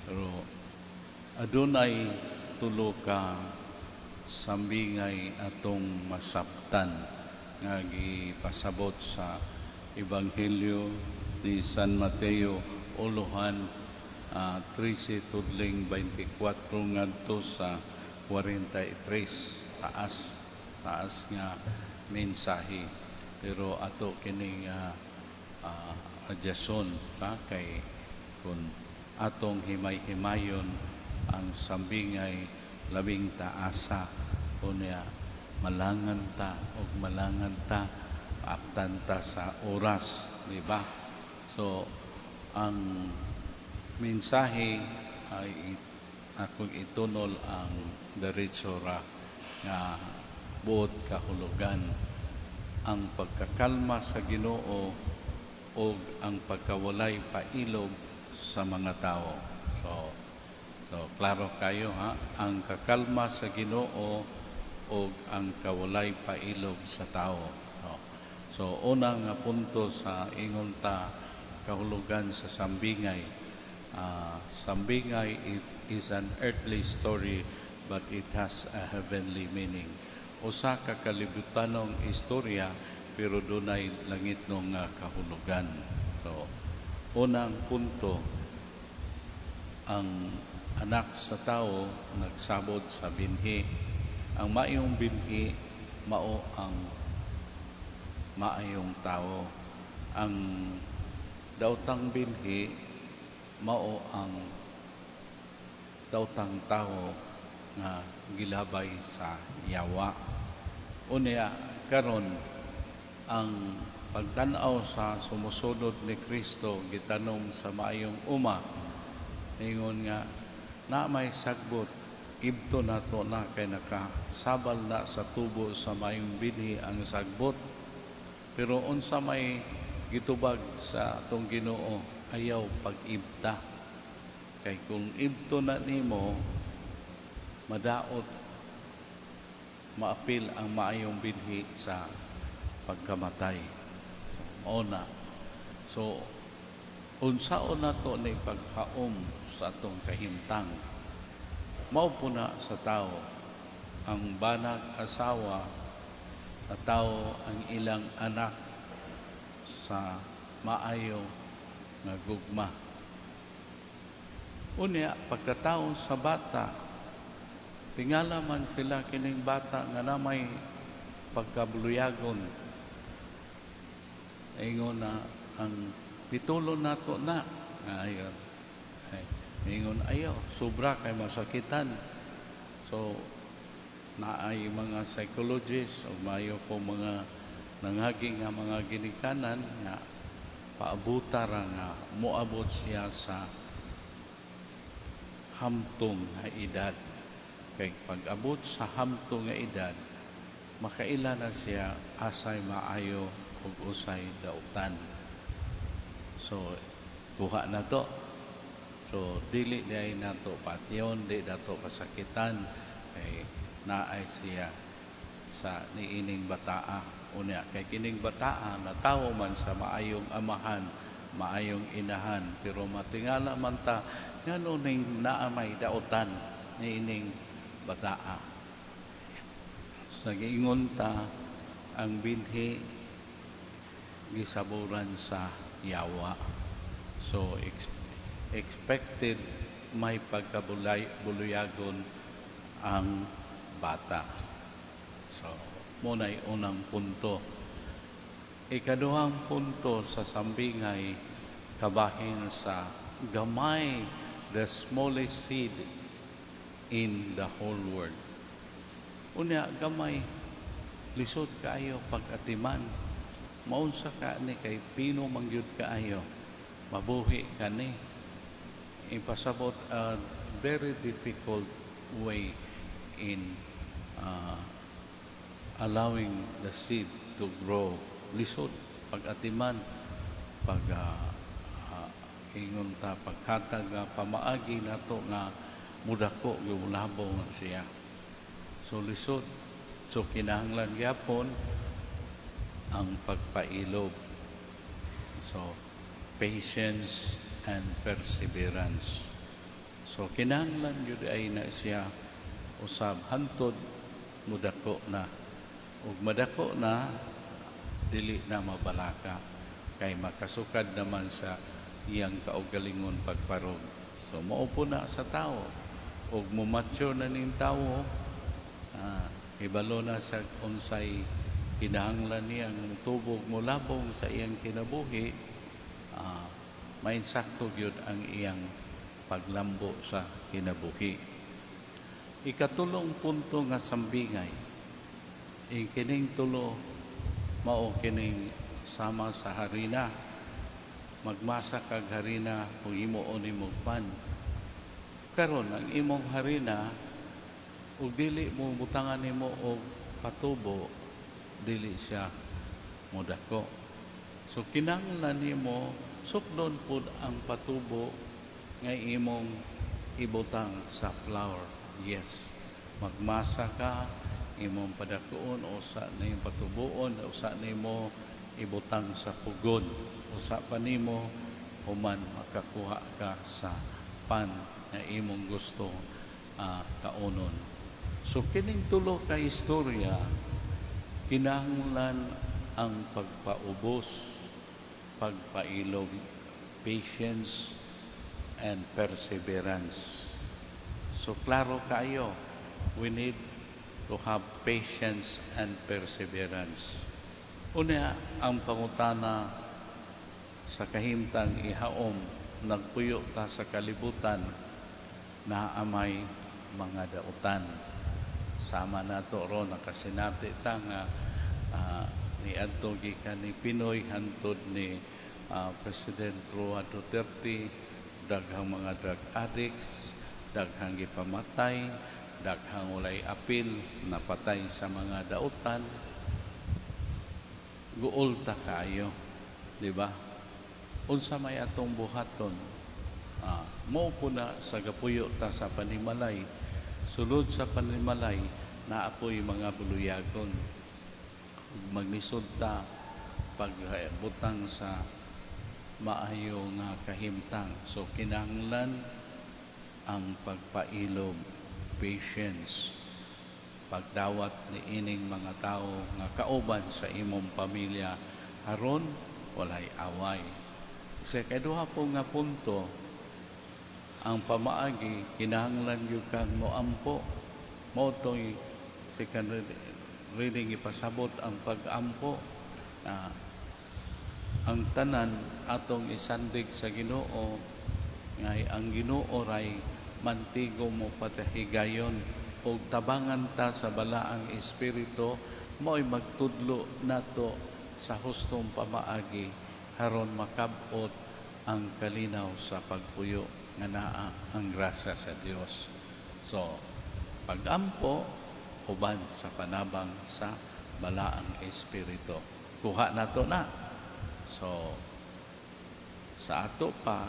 Pero adunay tulo ka sambingay atong masabtan nga gipasabot sa Ebanghelyo ni San Mateo ulohan 13 tudling 24 ngadto sa 43. Taas taas nga mensahe, pero ato kining adyason ka kay kung atong himay-himayon ang sambingay, labing taasa unya, malangan ta og malangan ta, maabtan ta sa oras, di ba? So ang mensahe ay akong itunol ang diretso ra nga buot kahulugan: ang pagkakalma sa Ginoo o ang pagkawalay pailob sa mga tao. So klaro kayo ha, ang kakalma sa Ginoo o ang kawalay pailob sa tao. So unang nga punto sa ingon ta kahulugan sa sambingay. Sambingay, it is an earthly story but it has a heavenly meaning. Usa ka kalibutanong istorya pero dunay langitnong nga kahulugan. So, unang punto, ang anak sa tao nagsabot sa binhi. Ang maayong binhi mao ang maayong tao. Ang daotang binhi mao ang daotang tao nga gilabay sa yawa. Unya karon, ang pagtan-aw sa sumusunod ni Kristo gitanom sa maayong uma, ingon nga na may sagbot, ibto nato na kay nakasabal na sa tubo sa maayong binhi ang sagbot. Pero unsa may gitubag sa atong Ginoo? Ayaw pag-ibta kay kung ibto na nimo, madaot, maapil ang maayong binhi sa pagkamatay. So mao na. So unsaon nato ni paghaom sa atong kahimtang? Mao po na sa tao, ang banag asawa tao ang ilang anak sa maayo nga gugma. Unya pagkatao sa bata, tingala man sila kining bata nga namay pagkabuluyagon. Ingon na ang pitulon nato na ayon. Ay, ingon ayaw, sobra kay masakitan. So naay mga psychologists o mayo po mga nangagi nga mga ginikanan nga paabuta ra nga moabot siya sa hamtong nga edad. Kay pag-abot sa hamtong nga edad, makaila na siya asay maayo ug usay dautan. So kuha na to. So dili diay nato patyon, di nato pasakitan kay naay siya sa niining bataa. Unya kay kining bataa natawo man sa maayong amahan, maayong inahan, pero matingala man ta ngano ning naa may dautan niining bataa. Sa giingon ta, ang binhi gisaburan sa yawa. So expected may pagkabulay buluyagon ang bata. So muna'y unang punto. Ikaduhang punto sa sambingay, kabahin sa gamay, the smallest seed in the whole world. Unya gamay, lisod kaayo pag-atiman. Maunsa ka ni kay pino man gyud kaayo. Mabuhi kani. Ipasabot a very difficult way in allowing the seed to grow. Lisod pag-atiman, pag ingon ta paghatag nga pamaagi nato nga mudako, gulabong siya. So lisod. So kinahanglan gyapon ang pagpailob. So patience and perseverance. So kinahanglan gyud ay na siya usab hantod mudako na. Ug madako na, dili na mabalaka kay makasukad naman sa iyang kaugalingon pagparog. So mao po na sa tao. Ug mo-mature na ning tawo, hibalo na sa unsay kinahanglan niyang tubog molabong sa iyang kinabuhi, mainsakto gyud ang iyang paglambo sa kinabuhi. Ikatulong punto nga sambingay, ing kining tulo mao kining sama sa harina. Magmasa kag harina kung himuon nimo pan. Karon ang imong harina, ug dili mo butangan nimo og patubo, dili siya modako. So kinahanglan nimo sukdon pud ang patubo nga imong ibutang sa flour. Yes. Magmasa ka, imong padakuon, usa na imong patubuon, usa nimo ibutang sa pugon. Usa pa nimo human makakuha ka sa pan nga imong gusto kaunon. So kining tulo ka istorya, kinahanglan ang pagpaubos, pagpailog, patience and perseverance. So klaro kayo, we need to have patience and perseverance. Una, ang pangutana sa kahimtang ihaom, nagpuyo ta sa kalibutan na amay mga dautan. Sama nato ron, nakasinati ta nga niadto gikan ni PNoy hantod ni President Roa Duterte, daghang mga drug addicts, daghang gipamatay, daghang walay apil, napatay sa mga dautan. Guol ta kaayo, di ba? Unsa may atong buhaton? Mo po na sa gapuyo ta sa panimalay. Sulod sa panimalay, naapoy mga buluyagon. Ug maglisod ta pagbutang sa maayo nga kahimtang. So kinahanglan ang pagpailob, patience, pagdawat ni ining mga tao nga kauban sa imong pamilya aron walay away. Sa kaduha po nga punto, ang pamaagi, kinahanglan gyud kang moampo. Mao to'y second reading, ipasabot ang pag-ampo na ang tanan atong isandig sa Ginoo, ngay ang Ginoo ray mantigo mo patahigayon og tabangan ta sa Balaang Espiritu, mao'y magtudlo nato sa hustong pamaagi aron makab-ot ang kalinaw sa pagpuyo nga naa ang grasya sa Dios. So, pagampo uban sa panabang sa Balaang Espiritu. Kuha nato na. So, sa ato pa,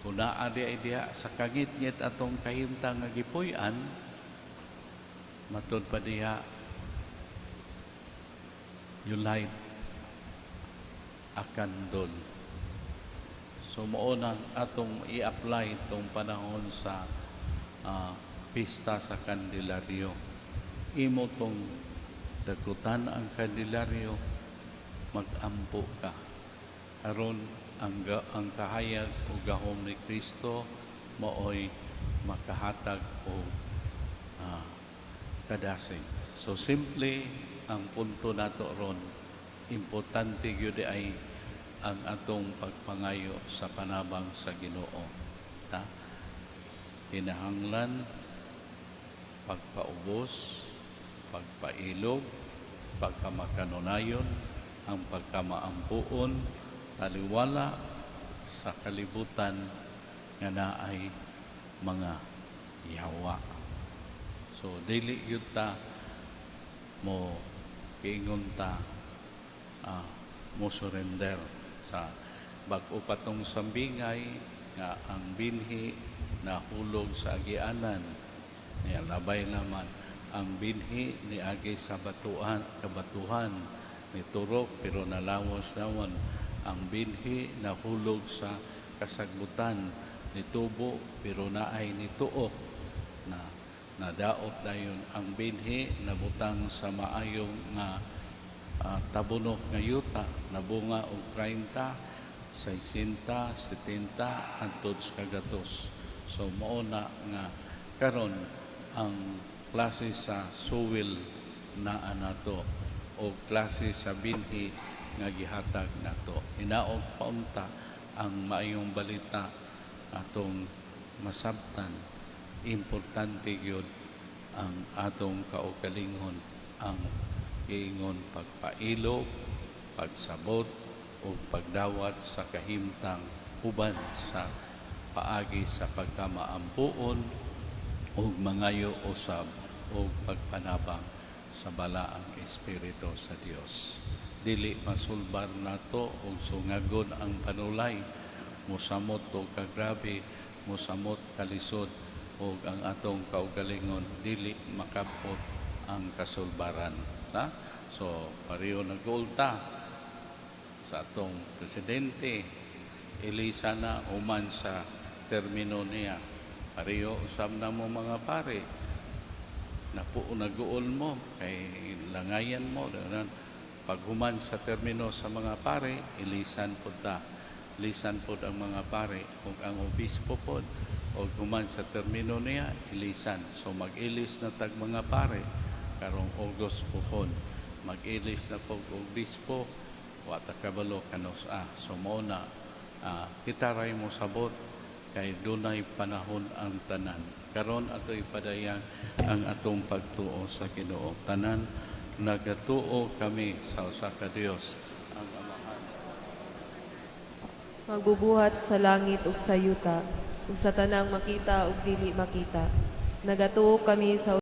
kung naa di ay diha sa kangitngit atong kahimtang nga gipuy-an, matud pa diha, you light a candle. So mao nang atong i-apply itong panahon sa pista sa Kandelaryo. Imo tong dagutan ang kandelaryo, magampo ka. Aron ang kahayag o gahom ni Kristo maoy makahatag og kadasig. So simple ang punto nato ron. Importante gyud ay ang atong pagpangayo sa panabang sa Ginoo. Ta? Kinahanglan pagpaubos, pagpailog, pagkamakanunayon, ang pagkamaampuon, taliwala sa kalibutan nga naay mga yawa. So dili gyud ta mo kiingon ta mo surrender sa bag-o pa tong sambingay nga ang binhi nahulog sa agianan niya, labay naman ang binhi ni agi sa batuan, kabatuhan, ni turok pero nalawas naman. Ang binhi nahulog sa kasagbutan, Nitubo pero naay nituok na nadaot dayon ang binhi, nabutang sa maayong nga tabunok nga yuta, nabunga og 30, 60, 70 hangtod sa kagatos. So mao na nga karon ang klase sa soil naa nato o klase sa binhi nga gihatag nato. Hinaot paunta ang maayong balita atong masabtan. Importante gyud ang atong kaugalingon, ang giingon pagpailog, pagsabot ug pagdawat sa kahimtang uban sa paagi sa pagkamaampuon ug mangayo usab ug pagpanabang sa Balaang Espiritu sa Dios. Dili masulbar nato ug sungagon ang panulay, musamot og kagrabe, musamot kalisod ug ang atong kaugalingon dili makabot ang kasulbaran. Ta? So, pareho nag-ulta sa atong presidente, ilisa na human sa termino niya. Pareho usab na mo mga pare, napo nag-uol mo kay langayan mo ganun. Paghuman sa termino sa mga pare, ilisan pod ta, lisan pod ang mga pare ug ang obispo pod og human sa termino niya, ilisan. So mag-ilis na tag mga pare karong August pohon, mag-ilis na pog obispo, wa ta kabalo kanus-a. So mao na kita ray mo sabot kay dunay panahon ang tanan. Karon ato ipadayag ang atong pagtuo sa Ginoo. Tanan, nagatuo kami sa usa ka Dios, ang Amahan magbubuhat sa langit ug sa yuta, ug sa tanang makita ug dili makita. Nagatuo kami sa